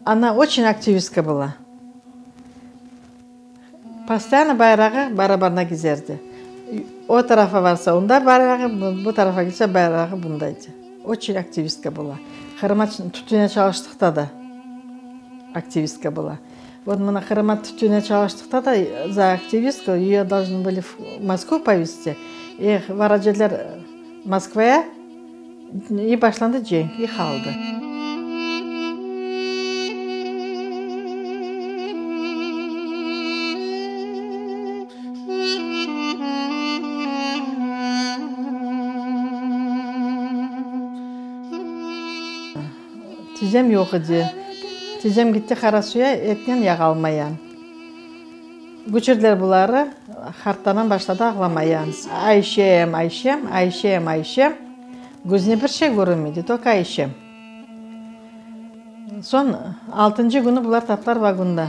Она oçün aktivistka была. Postoyanno bayrağı barabarına gezerdi. O tarafa varsa onda bayrağı, bu tarafa kelse bayrağı bunda edi. Oçün aktivistka была. Qırıma tütüne çalıştıqta da aktivistka была. Vot mına Qırıma tütüne çalıştıqta da za aktivistku eyo должны были v Moskvu povesti. Eh, varacedler Moskvaya, i başlandı cenk, i qaldı. Tizem yoq edi. Tizem gitti Qarasuya etnen yağ almaya. Köçürdiler buları, qarttanam başladı ağlamaya. Ayşem, Ayşem, Ayşem, Ayşem, közüne bir şey körünmeydi, tolko Ayşem. Soñ altıncı künü bular taptılar vagonda.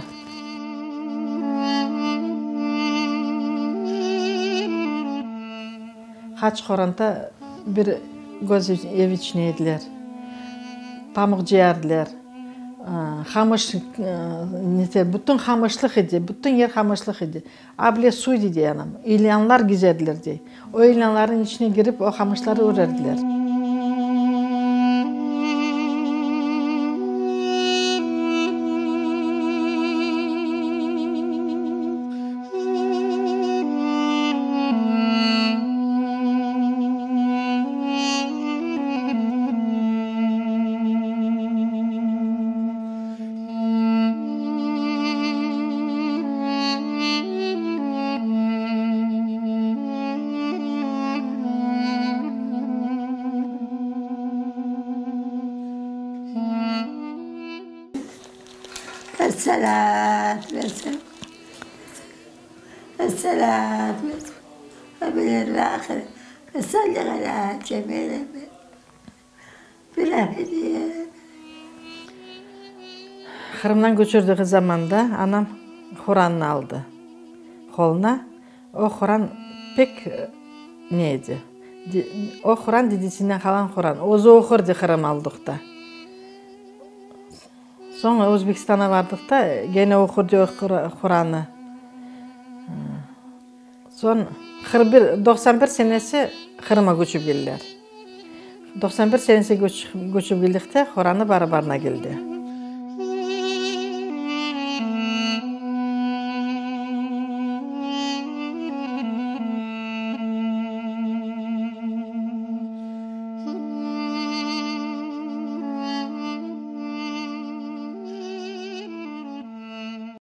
Qaç qoranta bir köz ev içine ediler. Pamuq cıyardılar. Qamış, bütün qamışlıq edi, bütün yer qamışlıq edi. Able suv edi dey anam. İlânlar gezerdiler dey. O ilânlarnıñ içine kirip o qamışları örerdiler. Esselâtu vesselâm. Esselâtu vesselâm. Salli alâ cemil Qırımdan köçürdigi zamanda anam Qurannı aldı qoluna. O Quran pek ne edi, o Quran dedesinden qalan Quran. Özü oqurdı Qırım aldıqta. Soñ Özbekistanğa vardıqta gene oqurdı o Qurannı. Soñ 41, 91 senesi Qırımğa köçip keldiler. 91 senesi köçip keldikte qoranı barı-barına keldi.